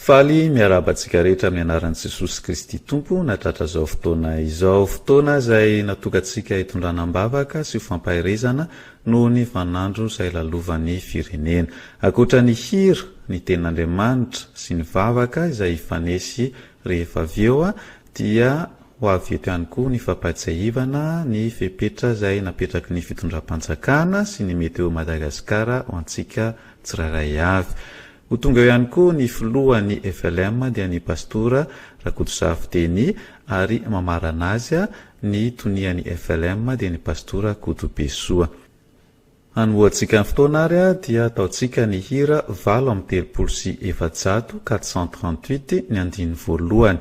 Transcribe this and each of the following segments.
Faly miarahaba antsika rehetra amin'ny anaran'i Jesosy Kristy Tompo nahatratra izao fotoana izao. Fotoana izay natokantsika hitondrana am-bavaka sy ho fampaherezana noho ny vaninandro izay lalovan'ny firenena. Ankoatra ny hira, ny tenin'Andriamanitra sy ny vavaka izay hifanesy rehefa avy eo dia ho avy eto ihany koa ny fampahatsiahivana ny fepetra izay napetraky ny fitondram-panjakana sy ny Météo Madagascar ho antsika tsirairay avy. Ho tonga eo ihany koa ny filohan'ny FLM dia ny Pastora Rakotozafy Denis ary mamarana azy ny tonian'ny FLM dia ny Pastora Koto Besoa. Hanombohantsika ny fotoana ary dia ataontsika ny hira 438, 438, ny andininy voalohany.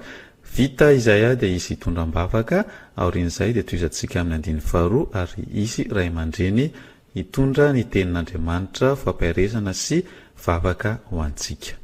Vita izay dia hisy hitondra am-bavaka, aorian'izay dia tohizantsika amin'ny andininy faharoa ary hisy ray aman-dreny Hitondra ny Tenin'Andriamanitra fampaherezana sy vavaka ho antsika.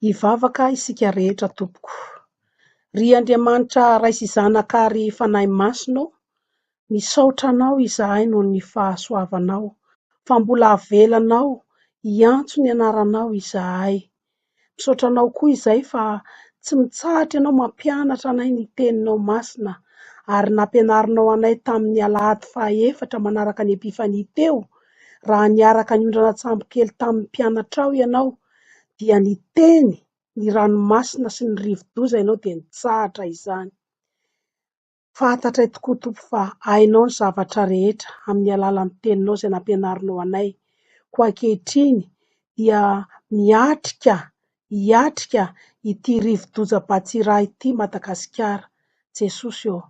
Hivavaka isika rehetra tompoko. Ry Andriamanitra Ray sy Zanaka ary Fanahy Masina ô, misaotra Anao izahay noho ny fahasoavanao, fa mbola avelanao hiantso ny anaranao izahay. Misaotra Anao koa izay fa tsy mitsahatra Ianao mampianatra anay ny Teninao Masina ary nampianarinao anay tamin'ny alahady fahaefatra manaraka ny Epifania teo, raha niaraka niondrana an-tsambokely tamin'ny mpianatrao Ianao dia niteny ny ranomasina sy ny rivo-doza Ianao dia nitsahatra izany. Fantatray tokoa Tompo fa hainao ny zavatra rehetra amin'ny alalan'ny teninao izay nampianarinao anay. Koa ankehitriny dia miatrika, hiatrika ity rivo-doza Batsiraha ity Madagasikara. Jesosy ô!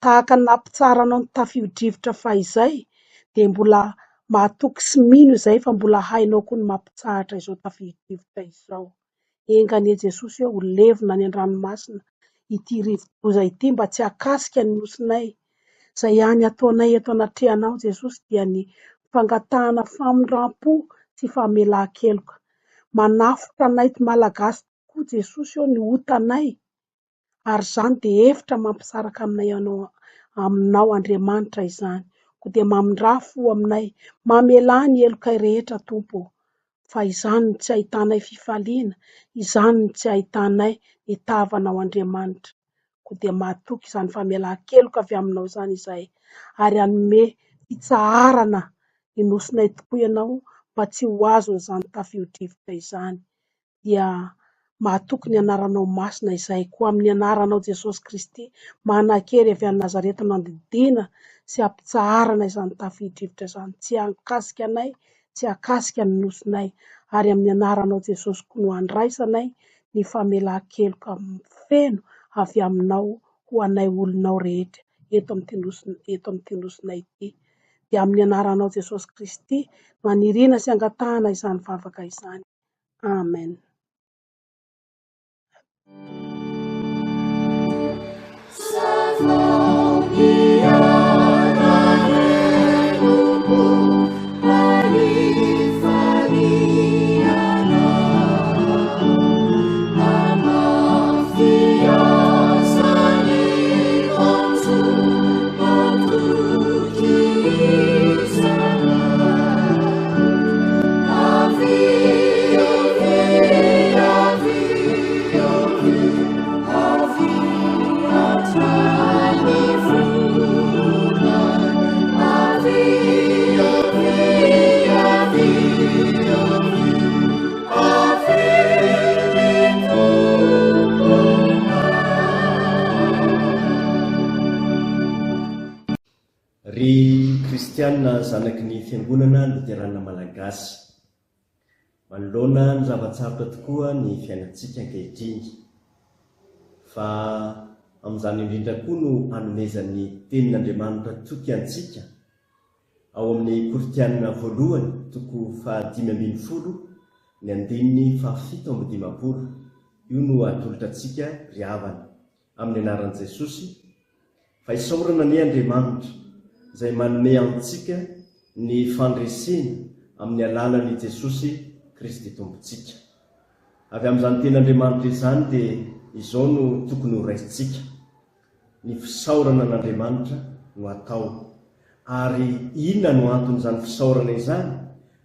Tahaka ny nampitsaranao ny tafio-drivotra fahizay dia mbola mahatoky sy mino izahay fa mbola hainao koa ny mampitsahatra izao tafio-drivotra izao. Enga anie Jesosy ô ho levona any an-dranomasina ity rivo-doza ity mba tsy hahakasika ny nosinay. Izay ihany ataonay eto anatrehanao Jesosy dia ny fangatahana famindram-po sy famelan-keloka. Manafotra anay Malagasy tokoa Jesosy ô ny otanay ary izany dia efitra mampisaraka aminay anao aminao Andriamanitra izany. Koa dia mamindrà fo aminay, mamelà ny helokay rehetra Tompo ô, fa izany no tsy ahitanay fifaliana, izany no tsy ahitanay ny tavanao Andriamanitra. Koa dia mahatoky izany famelan-keloka avy aminao izany izahay, ary hanome fitsaharana ny nosinay tokoa Ianao mba tsy ho azon'izany tafio-drivotra izany. dia mahatoky ny anaranao masina izahay koa amin'ny anaranao Jesosy Kristy manan-kery avy any Nazareta no andidiana sy ampitsaharana izany tafio-drivotra izany tsy hahakasika anay tsy hahakasika ny nosinay ary amin'ny anaranao Jesosy koa no andraisanay ny famelan-keloka feno avy aminao ho anay olonao rehetra eto amin'ity nosy eto amin'ity nosinay ity dia amin'ny anaranao Jesosy Kristy no aniriana sy angatahana izany vavaka izany. Amen. Kristiana zanaky ny Fiangonana Loterana Malagasy. Manoloana ny zava-tsarotra tokoa ny fiainantsika ankehitriny. Fa amin'izany indrindra koa no anomezan'ny Tenin'Andriamanitra toky antsika ao amin'ny Korintiana voalohany toko faha 15 ny andininy faha 57. Io no atolotra antsika ry havana. Amin'ny anaran'i Jesosy, fa isaorana anie Andriamanitra izay manome antsika ny fandresena amin'ny alalan'i Jesosy Kristy Tompontsika. Avy amin'izany tenin'Andriamanitra izany dia izao no tokony ho raisintsika, ny fisaorana an'Andriamanitra no atao. Ary inona no anton'izany fisaorana izany?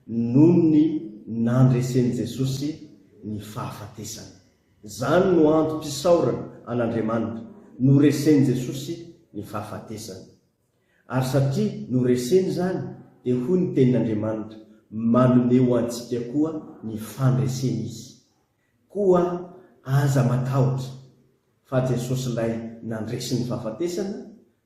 Noho ny nandresen'i Jesosy ny fahafatesana. Izany no antom-pisaorana an'Andriamanitra, noresen'i Jesosy ny fahafatesana. Ary satria noreseny izany, dia hoy ny Tenin'Andriamanitra, manome ho antsika koa ny fandresena Izy. Koa aza matahotra, fa Jesosy ilay nandresy ny fahafatesana,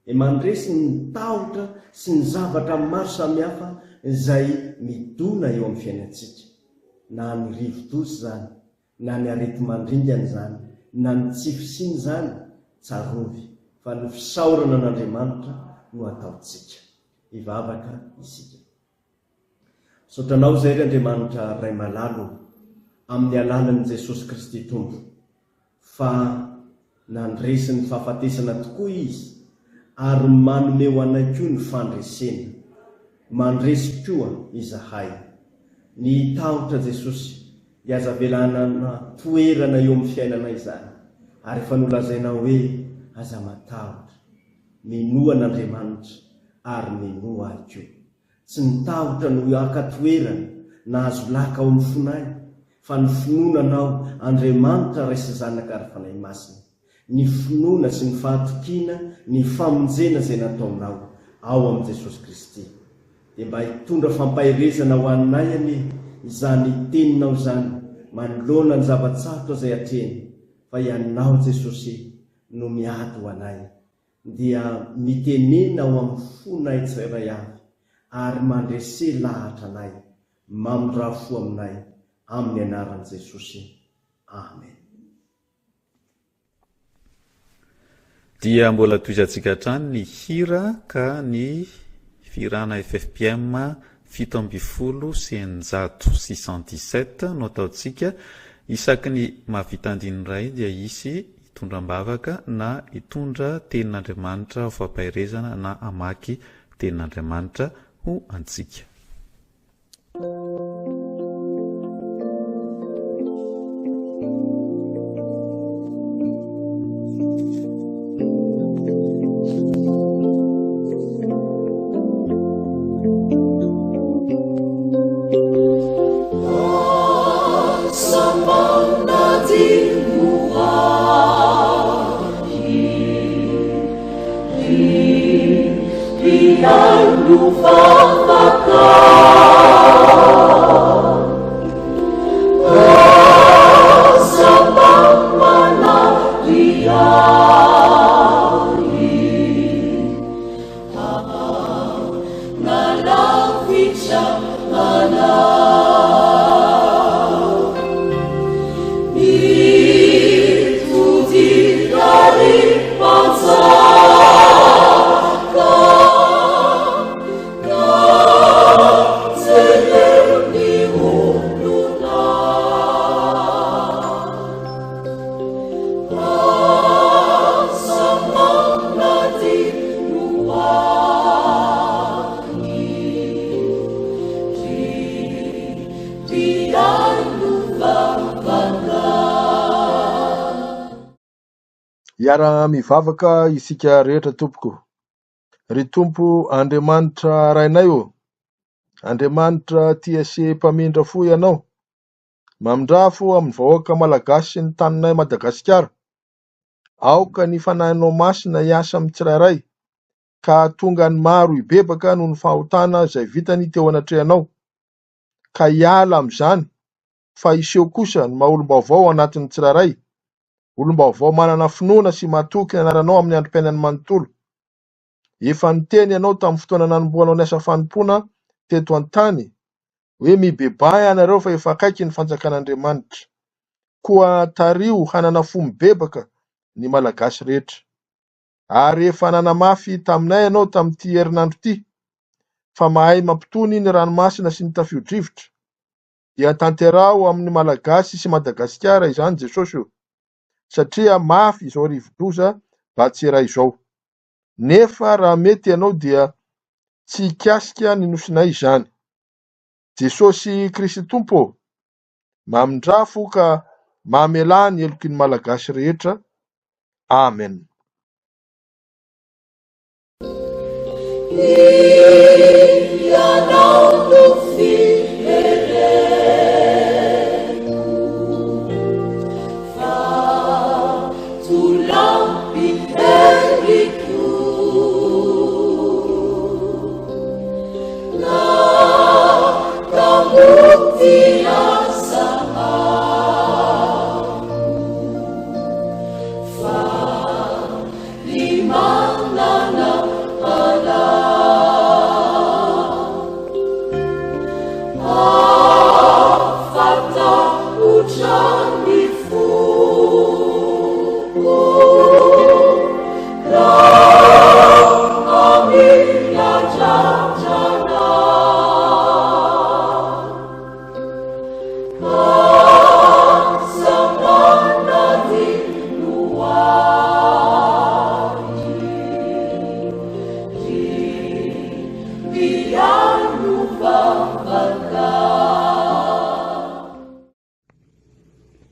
dia mandresy ny tahotra sy ny zavatra maro samihafa izay midona eo amin'ny fiainantsika. Na ny rivo-doza izany, na ny areti-mandringana izany, na ny tsy fisiana izany, tsarovy fa ny fisaorana an'Andriamanitra no ataontsika. Hivavaka isika. Misaotra Anao izay ry Andriamanitra Ray malala o, amin'ny alalan'i Jesosy Kristy Tompo, fa nandresy ny fahafatesana tokoa Izy ary manome ho anay koa ny fandresena. Mandresy koa izahay. Ny tahotra Jesosy dia aza avela hanana toerana eo amin'ny fiainanay izany, ary efa nolazainao hoe aza matahotra, minoa an'Andriamanitra ary minoa ahy koa. Tsy ny tahotra no haka toerana na azo laka ao amin'ny fonay, fa ny finoana Anao, Andriamanitra Ray sy Zanaka ary Fanahy Masina. Ny finoana sy ny fahatokiana ny famonjena izay nataonao ao amin'i Jesosy Kristy. Dia mba hitondra fampaherezana ho anay anie izany Teninao izany manoloana ny zava-tsarotra izay atrehina, fa Ianao Jesosy no miady ho anay. Dia mitenena ao amin'ny fonay tsirairay avy ary mandrese lahatra anay, mamindrà fo aminay, amin'ny anaran'i Jesosy. Amen. Dia mbola tohizantsika hatrany ny hira ka ny fihirana ffpm 617 617 no ataontsika. Isaky ny mahavita andininy iray dia hisy hitondra am-bavaka na hitondra tenin'Andriamanitra ho fampaherezana na hamaky tenin'Andriamanitra ho antsika. Hiara-mivavaka isika rehetra tompoko. Ry Tompo Andriamanitra Rainay ô, Andriamanitra tia sy mpamindra fo Ianao, mamindrà fo amin'ny vahoaka malagasy sy ny taninay Madagasikara. Aoka ny Fanahinao Masina hiasa amin'ny tsirairay, ka hahatonga ny maro hibebaka noho ny fahotana izay vitany teo anatrehanao, ka hiala amin'izany fa hiseho kosa ny maha olom-baovao ao anatin'ny tsirairay, olom-baovao manana finoana sy matoky ny anaranao amin'ny androm-piainany manontolo. Efa niteny Ianao tamin'ny fotoana nanombohanao ny asa fanompoana teto an-tany hoe mibebaha ianareo fa efa akaiky ny fanjakan'Andriamanitra. Koa tariho hanana fo mibebaka ny Malagasy rehetra. Ary efa nanamafy taminay Ianao tamin'ity herinandro ity fa mahay mampitony ny ranomasina sy ny tafio-drivotra. Dia tanteraho amin'ny Malagasy sy Madagasikara izany Jesosy o! Satria mafy izao rivo-doza Batsera izao. Nefa raha mety Ianao dia tsy hikasika ny nosinay izany. Jesosy Kristy Tompo ô! Mamindrà fo ka mamelà ny heloky ny Malagasy rehetra. Amen.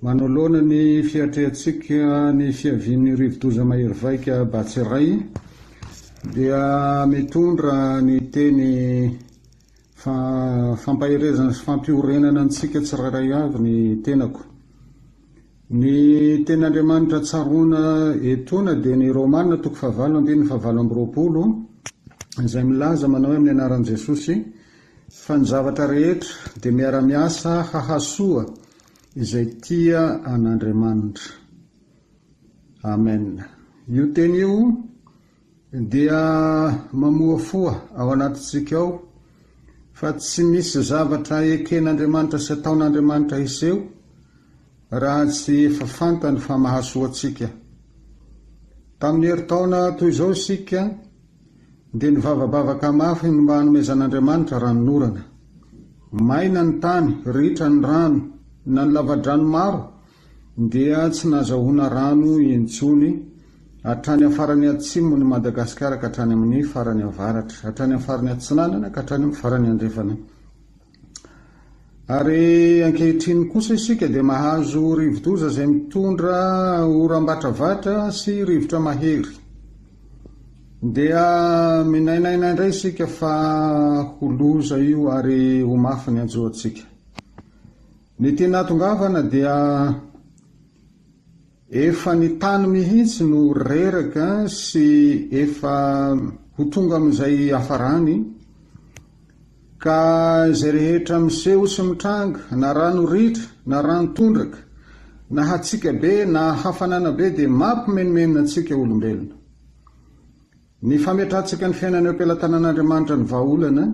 Manoloana ny fiatrehantsika ny fiavian'ny rivodoza mahery vaika Batsirai dia mitondra ny teny fampaherezana sy fampiorenana antsika tsirairay avy ny tenako. Ny tenin'Andriamanitra tsaroana etoana dia ny Romana toko fahavalo andininy fahavalo amby 20 izay milaza manao hoe amin'ny anaran'i Jesosy fa ny zavatra rehetra dia miara-miasa hahasoa izay tia an'Andriamanitra. Amen. Io teny io dia mamohafoha ao anatintsika ao fa tsy misy zavatra eken'Andriamanitra sy ataon'Andriamanitra hiseho raha tsy efa fantany fa mahasoa antsika. Tamin'ny herintaona toy izao isika dia nivavabavaka mafy ny mba hanomezan'Andriamanitra ranonorana. Maina ny tany, ritra ny rano, na ny lavadrano maro dia tsy nazahoana rano intsony hatrany amin'ny farany atsimon'i Madagasikara ka hatrany amin'ny farany avaratra, hatrany amin'ny farany atsinanana ka hatrany amin'ny farany andrefana. Ary ankehitriny kosa isika dia mahazo rivodoza izay mitondra oram-batravatra sy rivotra mahery. Dia minainaina indray isika fa ho loza io ary ho mafy ny hanjo antsika. Ny tiana hahatongavana dia efa ny tany mihitsy no reraka sy efa ho tonga amin'izay hiafarany ka izay rehetra miseho sy mitranga na rano ritra na rano tondraka na hatsiaka be na hafanana be dia mampimenomenona antsika olombelona. Ny fametrahantsika ny fiainana eo am-pelatanan'Andriamanitra ny vahaolana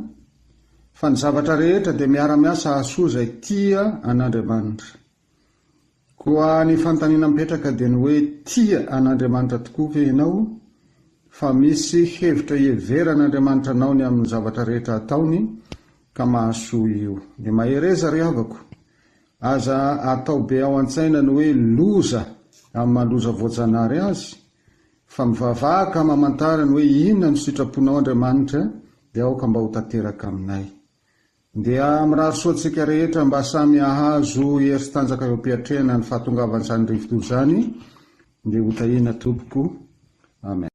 Fa ny zavatra rehetra dia miara-miasa hahasoa izay tia an'Andriamanitra. Koa ny fanontaniana mipetraka dia ny hoe tia an'Andriamanitra tokoa ve ianao? Fa misy hevitra iheveran'Andriamanitra anao ny amin'ny zavatra rehetra ataony ka mahasoa io. Dia mahereza ry havako. Aza atao be ao an-tsaina ny hoe loza amin'ny maha loza voajanahary azy, Fa mivavaha ka mamantara ny hoe inona no sitraponao Andriamanitra dia aoka mba ho tanteraka aminay. Dia mirary soa antsika rehetra mba samy hahazo hery sy tanjaka eo am-piatrehana ny fahatongavan'izany rivodoza izany dia ho tahiana tompoko. Amen.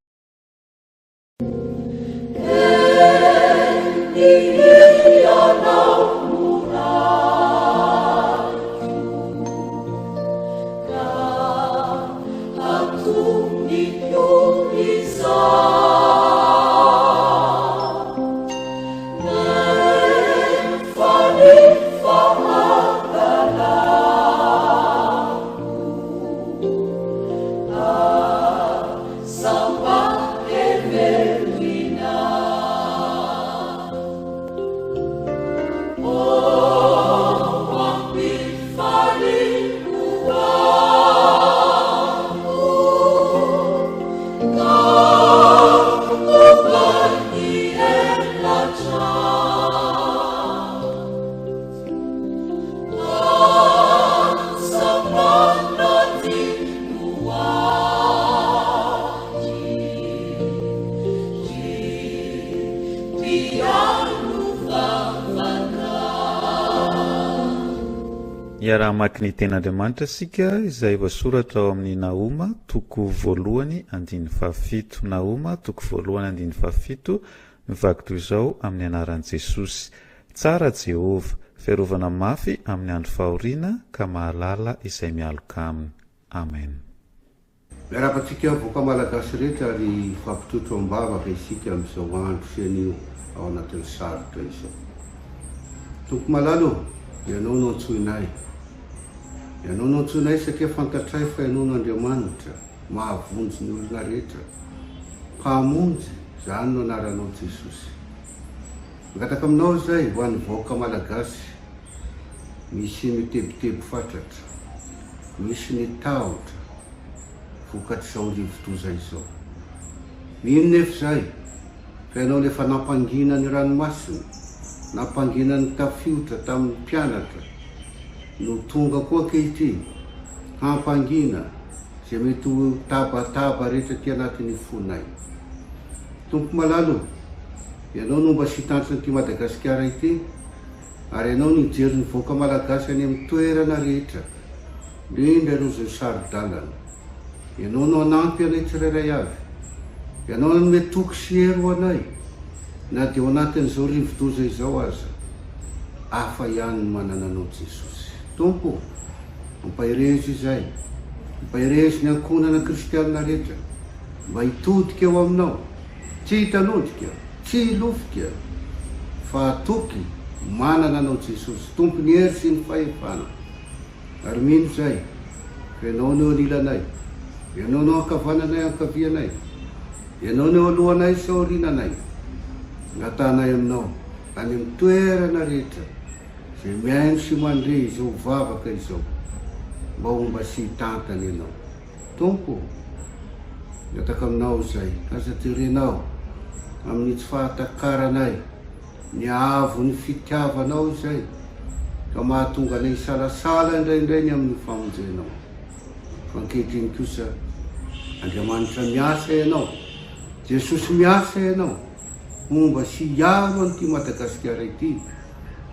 Hiaraha-mamaky ny Tenin'Andriamanitra isika izay voasoratra ao amin'ny Nahoma toko voalohany andininy fahafito. Nahoma toko voalohany andininy fahafito mivaky toy izao amin'ny anaran'i Jesosy. Tsara Jehovah, fiarovana mafy amin'ny andro fahoriana ka mahalala izay mialoka aminy. Amen. Miarahaba antsika vahoaka Malagasy rehetra ary hifampitotro am-bavaka isika amin'izao andro sy anio ao anatin'ny sarotra izao. Tompo malala ô, Ianao no antsoinay. Ianao no antsoinay satria fantatray fa Ianao no Andriamanitra mahavonjy ny olona rehetra. Mpamonjy, izany no anaranao Jesosy. Mangataka aminao izay ho an'ny vahoaka Malagasy misy mitebiteby fatratra, misy ny tahotra vokatr'izao rivodoza izao. Mino nefa izahay fa ianao ilay efa nampangina ny ranomasina, nampangina ny tafiotra tamin'ny mpianatra no tonga koa ankehitriny hampangina izay mety ho tabataba rehetra aty anatin'ny fonay. Tompo malala o! Ianao no mba sitantsina ity Madagasikara ity ary Ianao no hijery ny vahoaka Malagasy any amin'ny toerana rehetra, indrindra ireo izay saro-dalana. Ianao no hanampy anay tsirairay avy. Ianao nanome toky sy hery ho anay na dia ao anatin'izao rivo-doza izao aza. Hafa ihany ny manana Anao Jesosy. Tompo o! Ampaherezo izahay. Ampaherezo ny ankohonana kristianina rehetra mba hitodika eo Aminao. Tsy hitanondrika, tsy hilofika, fa hatoky manana Anao Jesosy, Tompon'ny hery sy ny fahefana. Ary mino izahay fa Ianao no eo anilanay, Ianao no ankavananay ankavianay, Ianao no eo alohanay sy aoriananay. Angatahanay Aminao any amin'ny toerana rehetra izay mihaino sy mandre izao vavaka izao, mba homba sy hitantana Ianao. Tompo ô, mihataka Aminao izay, aza terenao amin'ny tsy fahatakaranay ny haavon'ny fitiavanao izay ka mahatonga anay hisalasala indraindray ny amin'ny famonjenao. Fa ankehitriny kosa, Andriamanitra miasa Ianao, Jesosy miasa Ianao, homba sy hiaro an'ity Madagasikara ity,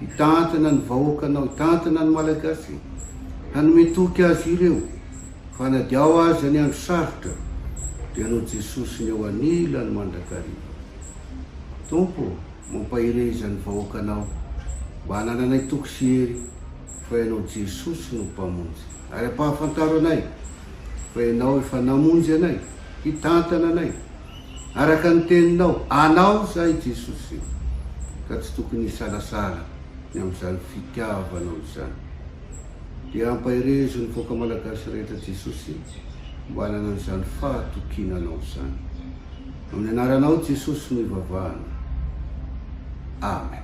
hitantana ny vahoakanao, hitantana ny Malagasy, hanome toky azy ireo fa na dia ao aza ny andro sarotra dia Ianao Jesosy ny eo anilany mandrakariva. Tompo ô, mampahereza ny vahoakanao mba hanananay toky sy hery fa Ianao Jesosy no Mpamonjy. Ary ampahafantaro anay fa Ianao efa namonjy anay, hitantana anay. Araka ny teninao, anao izahay Jesosy, ka tsy tokony hisalasala ny amin'izany fitiavanao izany. Dia ampaherezo ny vahoaka Malagasy rehetra Jesosy mba hanana an'izany fahatokiana Anao izany. Amin'ny anaranao Jesosy no ivavahana. Amen.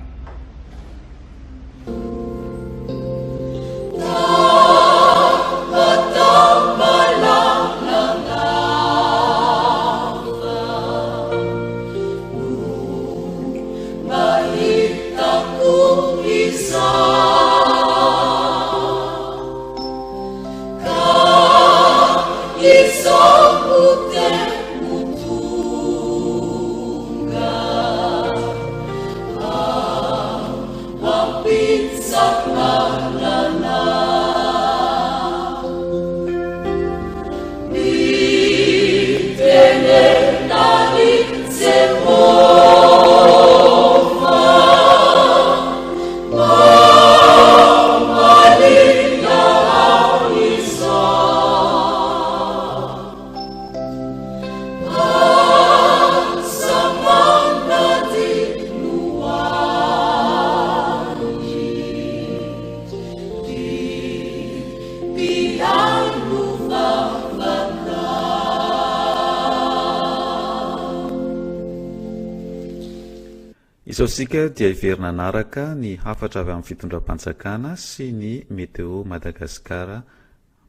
Izao isika dia hiverina hanaraka ny hafatra avy amin'ny fitondram-panjakana sy ny Météo Madagascar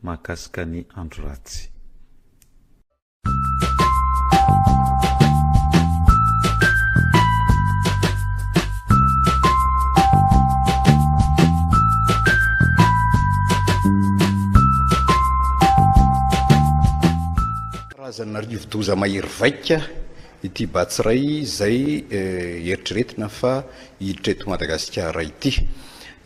mahakasika ny andro ratsy. Karazana rivodoza mahery vaika ity Batsirai izay eritreretina fa hiditra eto Madagasikara ity.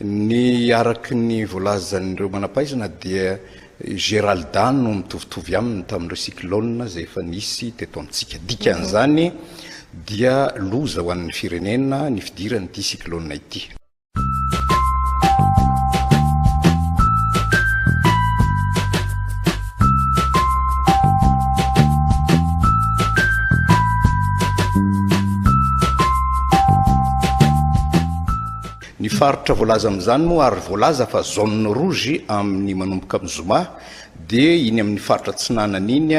Ny araka ny voalazan'ireo manam-pahaizana dia Geralda no mitovitovy aminy tamin'ireo cyclone izay efa nisy teto amintsika. Dikan'izany dia loza ho an'ny firenena ny fidiran'ity cyclone ity. Ny faritra voalaza amin'izany moa ary voalaza fa zone rouge amin'ny manomboka amin'ny zoma dia iny amin'ny faritra atsinanana iny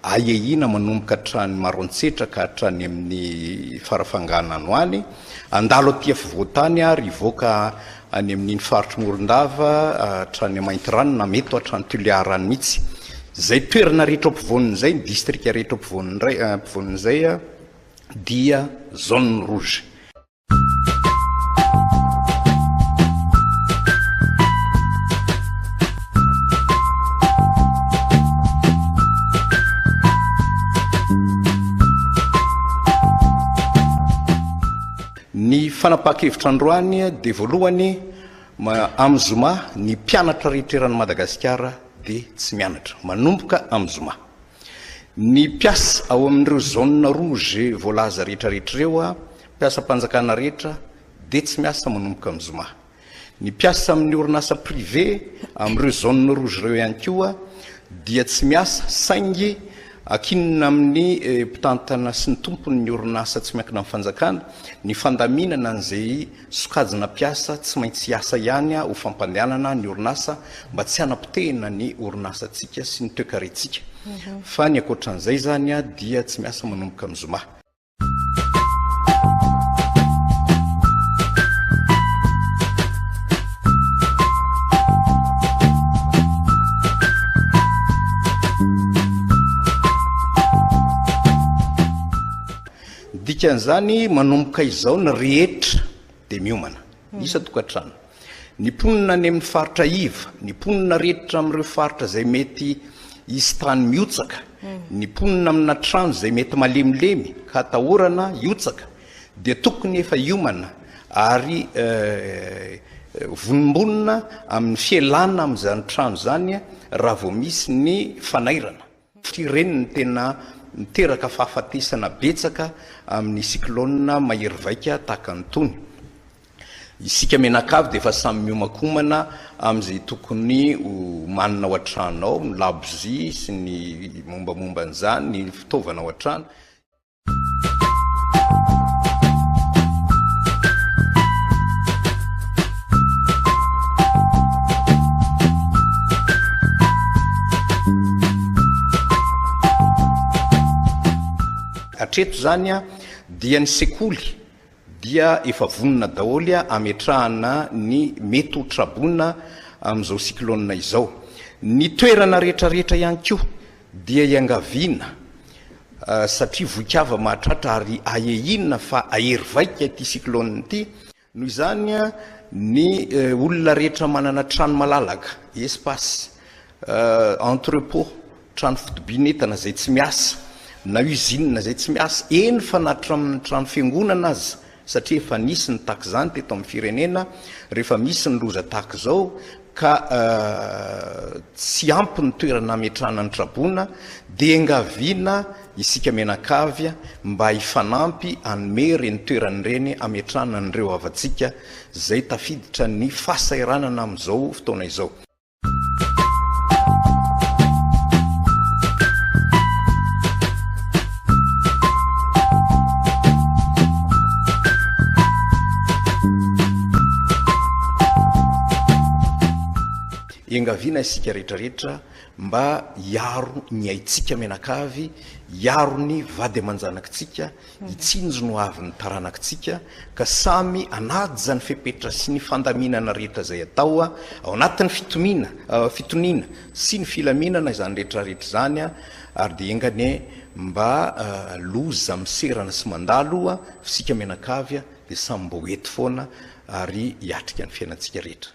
ahiahiana manomboka hatrany Maroantsetra ka hatrany amin'ny Farafangana any ho any, handalo aty afovoan-tany ary hivoaka any amin'iny faritr'i Morondava hatrany Maintirano na mety ho hatrany Toliara any mihitsy. Izay toerana rehetra ao ampovoan'izay, ny distrika rehetra ao ampovoan'izay dia zone rouge. Ny fanapahan-kevitra androany dia voalohany amin'ny zoma ny mpianatra rehetra eran'i Madagasikara dia tsy mianatra manomboka amin'ny zoma. Ny mpiasa ao amin'ireo zone rouge voalaza rehetra rehetra ireo, mpiasam-panjakana rehetra dia tsy miasa manomboka amin'ny zoma. Ny mpiasa amin'ny orinasa privé amin'ireo zone rouge ireo ihany koa dia tsy miasa saingy ankinina amin'ny mpitantana sy ny tompon'ny orinasa tsy miankina amin'ny fanjakana ny fandaminana an'izay sokajina mpiasa tsy maintsy hiasa ihany ho fampandehanana ny orinasa mba tsy hanapotehina ny orinasantsika sy ny toekarentsika fa ny ankoatran'izay izany dia tsy miasa manomboka amin'ny zoma. Dikan'izany manomboka izao ny rehetra dia miomana, ny isan-tokantrano, ny mponina any amin'ny faritra iva, ny mponina rehetra amin'ireo faritra izay mety hisy tany mihotsaka, ny mponina amina trano izay mety malemilemy ka atahorana hihotsaka dia tokony efa hiomana ary vonombonona amin'ny fialana amin'izany trano izany raha vao misy ny fanairana. Ireny no tena miteraka fahafatesana betsaka amin'ny cyclone mahery vaika tahaka an'itony. Isika mianakavy dia efa samy miomankomana amin'izay tokony homanina ao an-trano ao, ny labozia sy ny mombamomba an'izany, ny fitaovana ao an-trano. Hatreto izany dia ny sekoly dia efa vonona daholo hametrahana ny mety ho traboina amin'izao cyclone izao. Ny toerana rehetra rehetra ihany koa dia iangaviana satria voikava mahatratra ary ahiahiana fa hahery vaika ity cyclone ity, noho izany ny olona rehetra manana trano malalaka, espace, entrepot, trano fitobian'entana izay tsy miasa, na usine izay tsy miasa, eny fa na hatramin'ny trano fiangonana aza satria efa nisy ny tahaka izany teto amin'ny firenena, rehefa misy ny loza tahaka izao ka tsy ampy ny toerana hametrahana ny traboina dia engaviana isika mianakavy mba hifanampy hanome ireny toerana ireny hametrahana an'ireo havantsika izay tafiditra ny fahasahiranana amin'izao fotoana izao. Iangaviana isika rehetra rehetra mba hiaro ny aintsika mianakavy, hiaro ny vady aman-janakitsika, hitsinjo ny ho avin'ny taranakitsika, ka samy hanaja ny fepetra sy ny fandaminana rehetra izay atao ao anatin'ny fitomiana, fitoniana sy ny filaminana izany rehetra rehetra izany, ary dia enga anie mba loza miserana sy mandalo f'isika mianakavy dia samy mba ho eto foana ary hiatrika ny fiainantsika rehetra.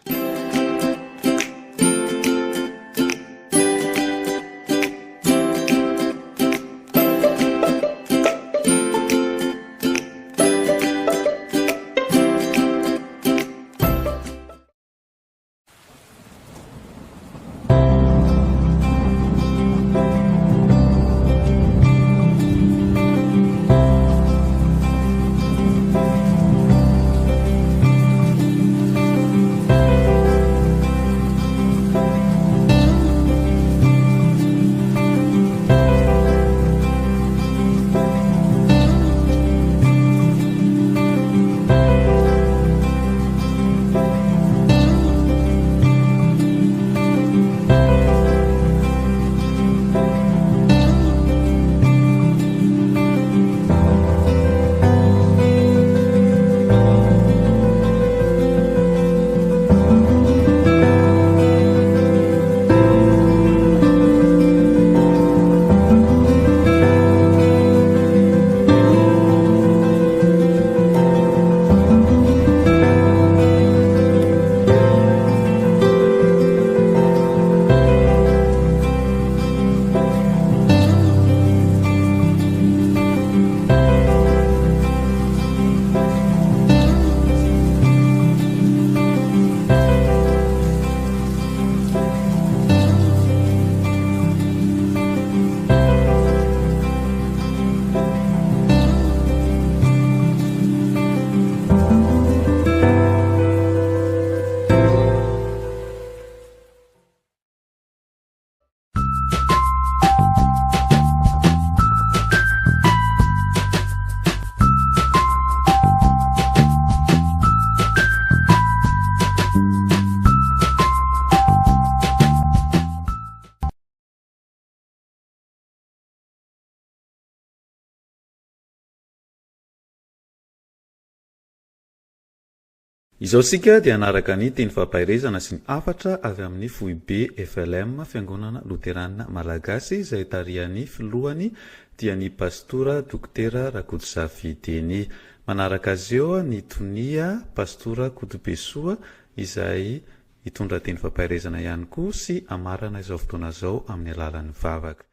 Izao isika dia hanaraka ny teny fampaherezana sy ny hafatra avy amin'ny foibe FLM, Fiangonana Loterana Malagasy, izay tarihan'ny filohany dia ny Pastora Dokotera Rakotozafy Denis. Manaraka azy eo ny tonia Pastora Kotobesoa izay hitondra teny fampaherezana ihany koa sy hamarana izao fotoana izao amin'ny alalan'ny vavaka.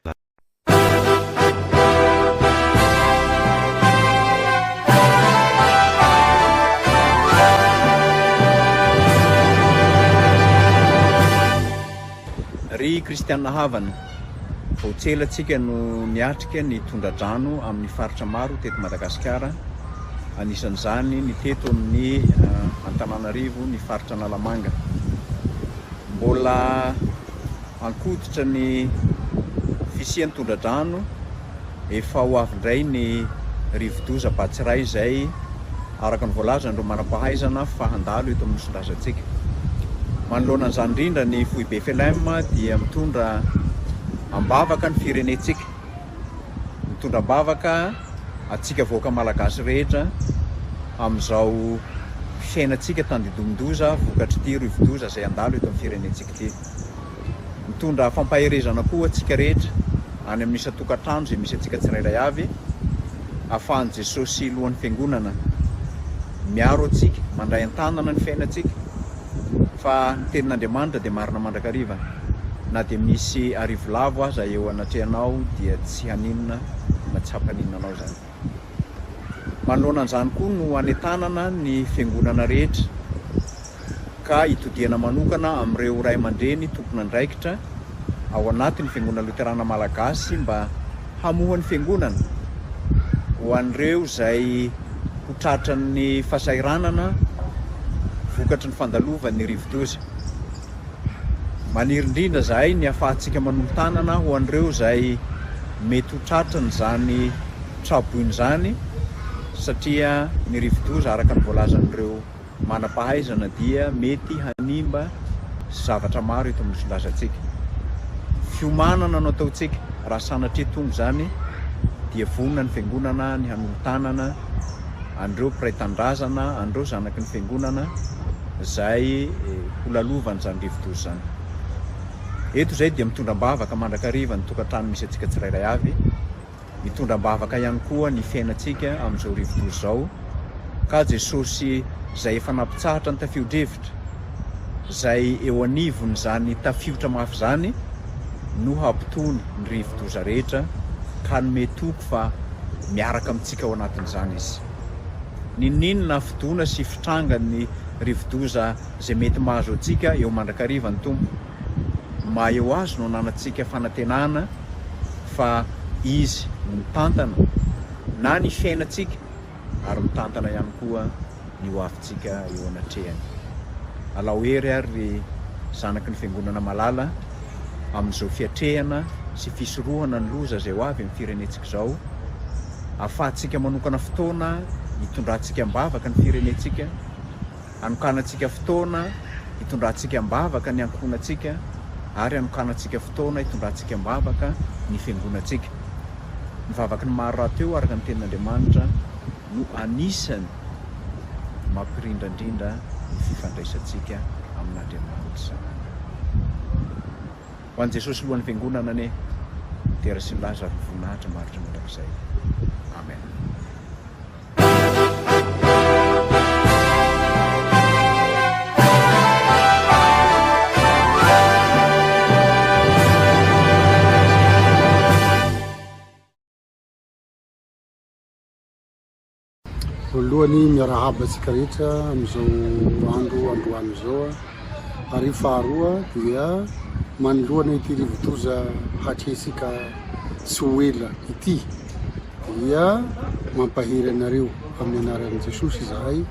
Ry kristiana havana, vao tsy ela tsika no niatrika ny tondra-drano amin'ny faritra maro teto Madagasikara, anisan'izany ny teto amin'ny Antananarivo, ny faritra Analamanga. Mbola Ankoatra ny fisian'ny tondra-drano, efa ho avy indray ny rivodoza Batsirai izay araka ny voalazan'ireo manam-pahaizana fa handalo eto amin'ny Nosindrazantsika. Manoloana an'izany indrindra ny foibe FLM dia mitondra am-bavaka ny firenentsika, mitondra am-bavaka antsika vahoaka malagasy rehetra amin'izao fiainantsika tandindomin-doza vokatr'ity rivodoza izay handalo eto amin'ny firenentsika ity. Mitondra fampaherezana koa antsika rehetra any amin'ny isan-tokantrano izay misy antsika tsirairay avy, ahafahan'i Jesosy Lohan'ny Fiangonana miaro antsika, mandray an-tanana ny fiainantsika, fa ny Tenin'Andriamanitra dia marina mandrakariva, na dia misy arivolavo aza eo anatrehanao dia tsy haninona na tsy hampaninona anao izany. Manoloana an'izany koa no anentanana ny Fiangonana rehetra ka itodihana manokana amin'ireo ray aman-dreny tompon'andraikitra ao anatin'ny Fiangonana Loterana Malagasy mba hamoha ny Fiangonana ho an'ireo izay ho tratran'ny fahasahiranana vokatry ny fandalovan'ny rivodoza. Maniry indrindra izahay ny hahafahantsika manolo-tanana ho an'ireo izay mety ho tratran'izany traboina izany satria ny rivodoza araka ny voalazan'ireo manam-pahaizana dia mety hanimba zavatra maro eto amin'ny nosindrazantsika. Fiomanana no ataontsika, raha sanatria tonga izany dia vonona ny Fiangonana ny hanolo-tanana an'ireo mpiray tanindrazana, an'ireo zanaky ny Fiangonana izay ho lalovan'izany rivodoza izany. Eto izay dia mitondra am-bavaka mandrakariva ny tokantrano misy antsika tsirairay avy. Mitondra am-bavaka ihany koa ny fiainantsika amin'izao rivodoza izao, ka Jesosy izay efa nampitsahatra ny tafio-drivotra, izay eo anivon'izany tafiotra mafy izany, no hampitony ny rivodoza rehetra, ka hanome toky fa miaraka amintsika ao anatin'izany Izy. N'inon'inona fidona sy fitrangan'ny rivodoza izay mety mahazo antsika, eo mandrakariva ny Tompo. Maha eo Azy no ananantsika fanantenana fa Izy no mitantana na ny fiainantsika ary mitantana ihany koa ny ho avintsika eo anatrehany. Alao hery ary ry zanaky ny Fiangonana malala amin'izao fiatrehana sy fisorohana ny loza izay ho avy amin'ny firenentsika izao, ahafahantsika manokana fotoana hitondrantsika am-bavaka ny firenentsika, Hanokanantsika fotoana hitondrantsika am-bavaka ny ankohonantsika ary hanokanantsika fotoana hitondrantsika am-bavaka ny fiangonantsika. Ny vavaky ny maro rahateo araka ny Tenin'Andriamanitra no anisany mampirindra indrindra ny fifandraisantsika amin'Andriamanitra izany. Ho an'i Jesosy Lohan'ny Fiangonana anie ny dera sy ny laza ary ny voninahitra maharitra mandrakizay. Amen. Voalohany miarahaba antsika rehetra amin'izao andro androany izao ary faharoa dia manoloana ity rivodoza hatrehintsika tsy ho ela ity dia mampahery anareo amin'ny anaran'i Jesosy izahay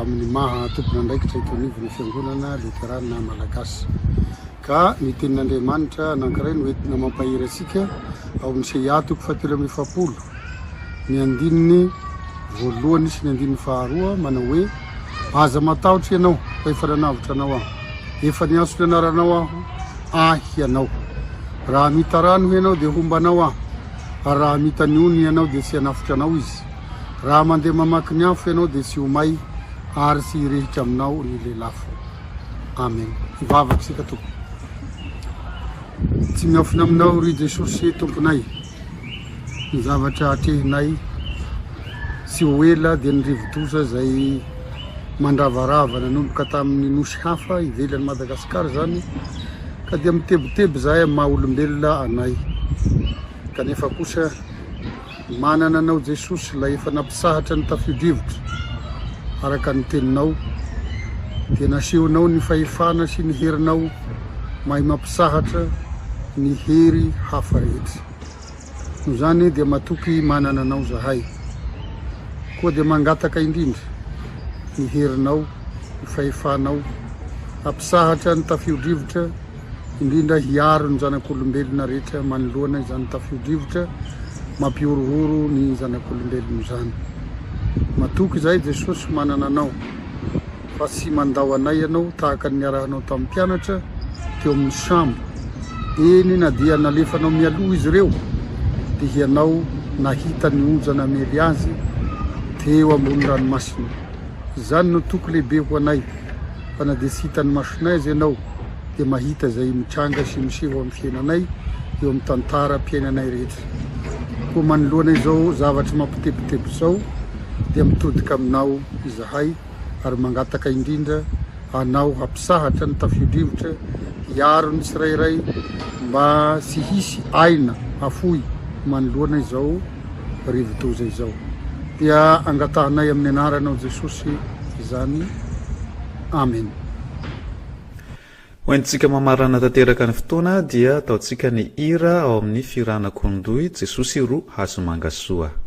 amin'ny maha tompon'andraikitra eto anivon'ny fiangonana Loterana Malagasy. Ka ny tenin'Andriamanitra anankiray no entina mampahery antsika ao amin'ny Isaia toko fahatelo 43 ny andininy voalohany sy ny andininy faharoa manao hoe aza matahotra ianao fa efa nanavotra anao aho, efa niantso ny anaranao aho, ahy ianao. Raha mita rano ianao dia homba anao aho, ary raha mita ny ony ianao dia tsy hanafotra anao izy. Raha mandeha mamaky ny afo ianao dia tsy ho may. ary tsy hirehitra aminao ny lelafo. Amen. Hivavaka isika Tompo. Tsy miafina aminao ry Jesosy Tomponay ny zavatra atrehinay. Tsy ho ela dia ny rivodoza izay mandravarava nanomboka tamin'ny nosy hafa ivelan'i Madagasikara izany ka dia mitebiteby izahay amin'ny maha olombelona anay. Kanefa kosa Manana Anao Jesosy ilay efa nampisahatra ny tafio-drivotra araka ny teninao dia nasehonao ny fahefana sy ny herinao mahay mampisahatra ny hery hafa rehetra. Noho izany dia matoky manana Anao zahay. Koa dia mangataka indrindra ny herinao, ny fahefanao hampisahatra ny tafio-drivotra indrindra hiaro ny zanak'olombelona rehetra manoloana izany tafio-drivotra mampihorohoro ny zanak'olombelona izany. Matoky izahay Jesosy manana Anao fa tsy mandao anay Ianao tahaka ny niarahanao tamin'ny mpianatra teo amin'ny sambo, eny na dia nalefanao mialoha izy ireo dia Hianao nahita ny onja namely azy teo ambony ranomasina. Izany no toky lehibe ho anay fa na dia tsy hitan'ny masonay aza Ianao dia mahita izay mitranga sy miseho amin'ny fiainanay eo amin'ny tantaram-piainanay rehetra. Koa manoloana izao zavatra mampitebiteby izao dia mitodika aminao izahay ary mangataka indrindra Anao hampisahatra ny tafio-drivotra hiaro ny tsirairay mba tsy hisy aina hafoy manoloana izao rivo-doza izao. Dia angatahanay amin'ny anaranao Jesosy izany. Amen. Ho entintsika mamarana tanteraka ny fotoana dia ataontsika ny hira ao amin'ny Fihirana Kondoy Jesosy ro Hazomanga Soa.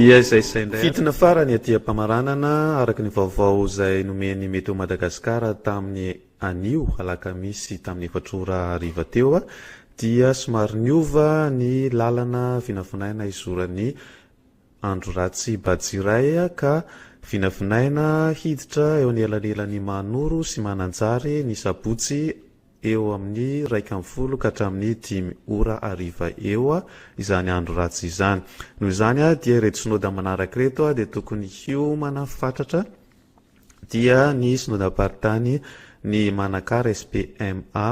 Dia izay izay indray. Fitina farany aty am-pamaranana, araka ny vaovao izay nomen'ny Météo Madagascar tamin'ny anio alakamisy tamin'ny efatra ora hariva teo, dia somary niova ny lalana vinavinaina hizoran'ny andro ratsy Batsirai ka vinavinaina hiditra eo anelanelan'i Mahanoro sy Mananjary ny sabotsy eo amin'ny 11 ka hatramin'ny dimy ora hariva eo izany andro ratsy izany. Noho izany dia ireto synoda manaraka ireto dia tokony hiomana fatratra dia ny synodam-paritany ny Manakara SPMA,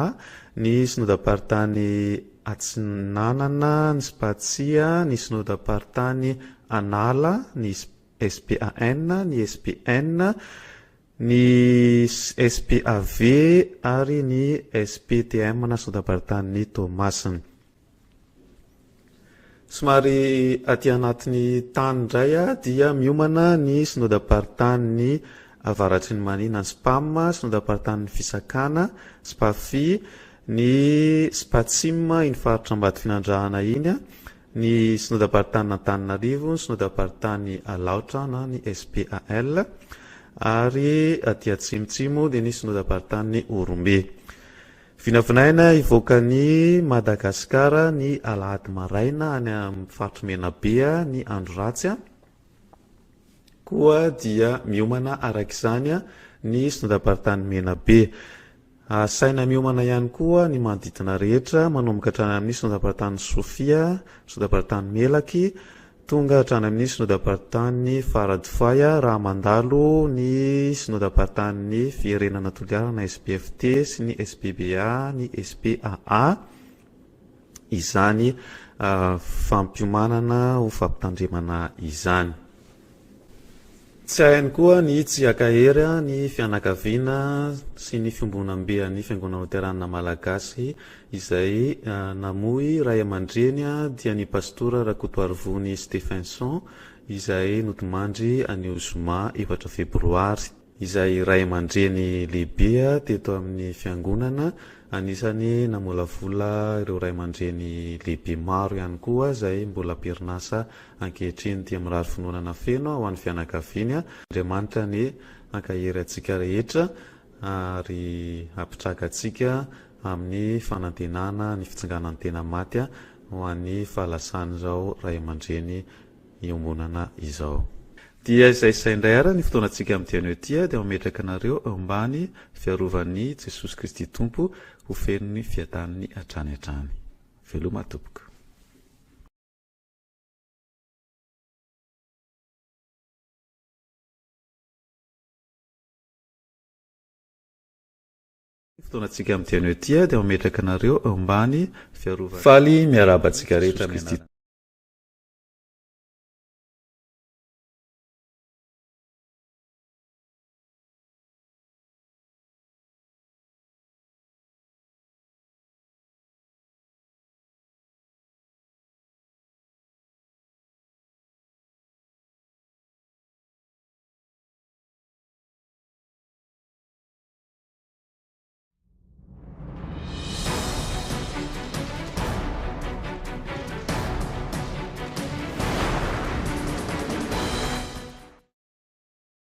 ny synodam-paritany Atsinanana ny Spatsia, ny synodam-paritany Anala ny SPAN, ny SPN, ny SPAV ary ny SPTM na Synodam-paritanin'i Toamasina. Somary aty anatin'ny tany indray dia miomana ny Synodam-paritanin'ny Avaratry ny Mania na ny Spam, Synodam-paritanin'ny Fisakana, Spafi, ny Spatsim iny faritra Ambatofinandrahana iny, ny Synodam-paritanin'Antananarivo, ny Synodam-paritany Alaotra na ny SPAL, ary aty atsimotsimo dia ny Synodam-paritanin'i Horombe. Vinavinaina hivoaka an'i Madagasikara ny alahady maraina any amin'ny faritr'i Menabe ny andro ratsy, koa dia miomana araka izany ny Synodam-paritanin'i Menabe. Asaina miomana ihany koa ny manodidina rehetra, manomboka hatrany amin'ny Synodam-paritanin'i Sofia, Synodam-paritanin'i Melaky, tonga hatrany amin'ny Synodam-paritanin'i Faradofay raha mandalo ny Synodam-paritanin'i Fiherenana Toliara na SPFT sy ny SPBA, ny SPAA, izany fampiomanana ho fampitandremana izany. Tsy hay ihany koa ny tsy hankahery ny fianakaviana sy ny fiombonambe an'ny Fiangonana Loterana Malagasy izay namoy ray aman-dreny dia ny Pastora Rakotoarivony Stephenson izay nodimandry anio zoma efatra febroary. Izay ray aman-dreny lehibe teto amin'ny Fiangonana, anisan'ny namolavola ireo ray aman-dreny lehibe maro ihany koa izay mbola am-perinasa ankehitriny. Dia mirary finoanana feno ho an'ny fianakaviany. Andriamanitra anie hankahery antsika rehetra ary hampitraka antsika amin'ny fanantenana ny fitsanganan'ny tena maty ho an'ny fahalasan'izao ray aman-dreny iombonana izao. Dia izay izay indray ara ny fotoanantsika amin'ity anio ity dia mametraka anareo eo ambany fiarovan'i Jesosy Kristy Tompo ho feno ny fiadaniny hatrany hatrany. Veloma tompoko. Fotoanantsika amin'ity anio ity dia mametraka anareo eo ambany fiarovan'i Faly miarahaba antsika rehetra amin'ny anaran'i.